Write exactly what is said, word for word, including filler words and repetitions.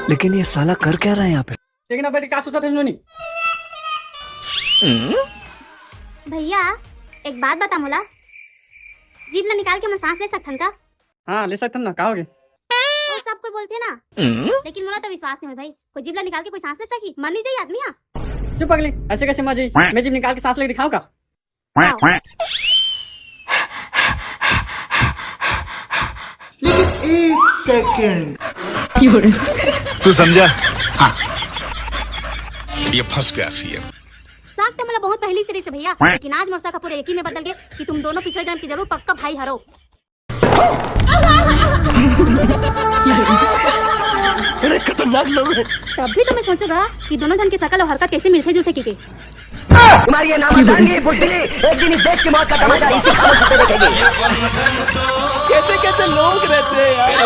लेकिन ये साला कर क्या रहा है यहाँ पे? देखना बेटी, का सोचत हस नोनी? भैया, एक बात बता मोला, जीभ ला निकाल के मैं सांस ले सकथन का? हाँ, ले सकथन ना, का होगे? वो सब कोई बोलथे ना, लेकिन मोला तो विश्वास नहीं होय भाई, कोई जीभ ला निकाल के कोई सांस ले सकही? मर नहीं जाही आदमी हा? चुप पगली, ऐसे कैसे मर जाही? मैं जीभ निकाल के सांस लेके दिखाऊं का? लेकिन एक सेकंड। तू समझा? हाँ। ये फंस गया सीएम। शक तो मोला बहुत पहली से रहिस भैया, लेकिन आज मोर शक पूरे यकीन में बदल गए कि तुम दोनों पिछले जन्म के जरूर पक्का भाई हरो। अरे खतरनाक लोग हैं। तब भी तो मैं सोचूंगा कि दोनों जन के शकल और हरकत कैसे मिलथे जुलथे के। तुम्हारी ये नामर्दांगी बुजदिली एक दिन इस देश की मौत का तमाशा इसी खामोशी से देखेगी। कैसे कैसे लोग रहते हैं यार।